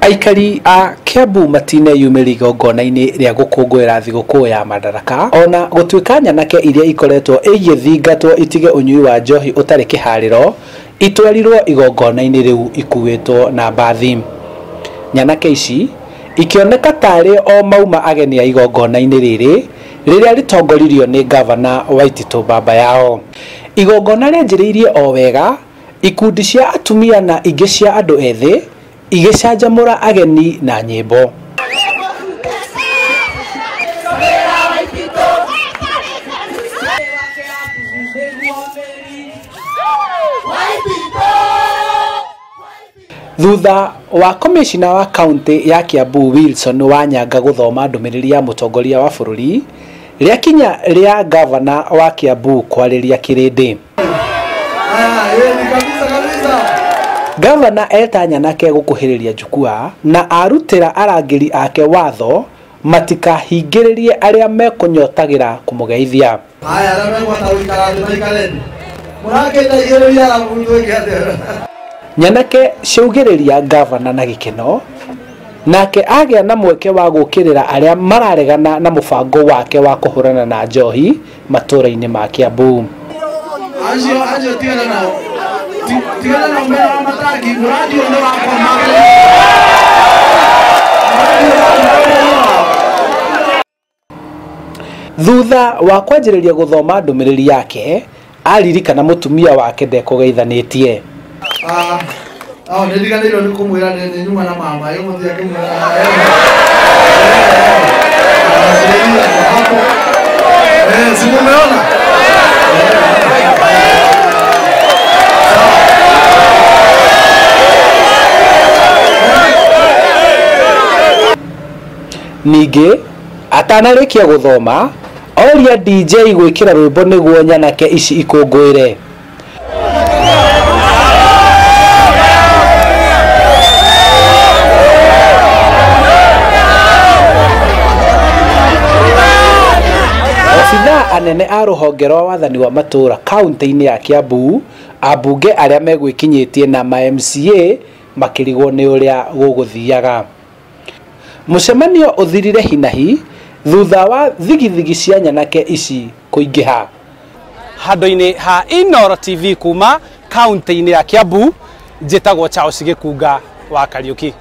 Aikari a Kiambu matineyumĩria igongona-inĩ rĩa gũkũngũĩra thigũkũ ya Madaraka ona gũtuĩka nyanake iria ikoretwo igĩthingatwo itige ũnyui wa njohi ũtarĩ kĩharĩro itwarirwo igongona-inĩ rĩu ikuĩtwo na mbathi. Nyanake ici ikĩoneka tarĩ o mauma ageni a igongona-inĩ rĩrĩ rĩrĩa rĩtongoririo nĩ gavana Waititu baba yao. Igongona rĩanjĩrĩirie o wega, ikundi cia atumia na ingĩ cia andũ ethĩ igĩcanjamũra ageni na nyĩmbo. Thutha wa komishina wa kaunti ya Kiambu Wilson Wanyanga gũthoma ndũmĩrĩri ya mũtongoria wa bũrũri, rĩakinya rĩa gavana wa Kiambu kwarĩria kĩrĩndĩ. Gavana eta nyanake gũkuhĩrĩria jukwaa na arutĩra arangĩri ake watho matikahingĩrĩrie arĩa mekũnyotagĩra kũmũgeithia. Nyanake ciaugĩrĩria gavana na gĩkeno, nake agĩa na mweke wa gũũkĩrĩra arĩa mararegana na mũbango wake wa kũhũrana na njohi matũũra-inĩ ma Kiambu. Thutha wa kwanjĩrĩria gũthoma ndũmĩrĩri yake, aririkana mũtumia wake ndekũgeithanĩtie. Nĩndiganĩirwo nĩ kũmwĩra nĩ nyuma na mama ĩmũthia kĩmwĩra. Si mumeona? Ningĩ atanarĩkia gũthoma oria DJ gwĩkĩra rwĩmbo nĩguo nyanake ici ikũngũĩre. Obithaa anene a rũhonge rwa wathani wa matũũra kaunti-inĩ ya Kiambu, ambunge arĩa megwĩkinyĩtie na ma MCA makĩrigwo nĩ ũrĩa gũgũthiaga. Mũcemanio ũthirire hinahi thutha wa thigithigi cia nyanake ici kũingĩha. Handũ-inĩ ha Inooro TV kuma kaunti-inĩ ya Kiambu, njĩtagwo Charles Gĩkunga wa Kariũki.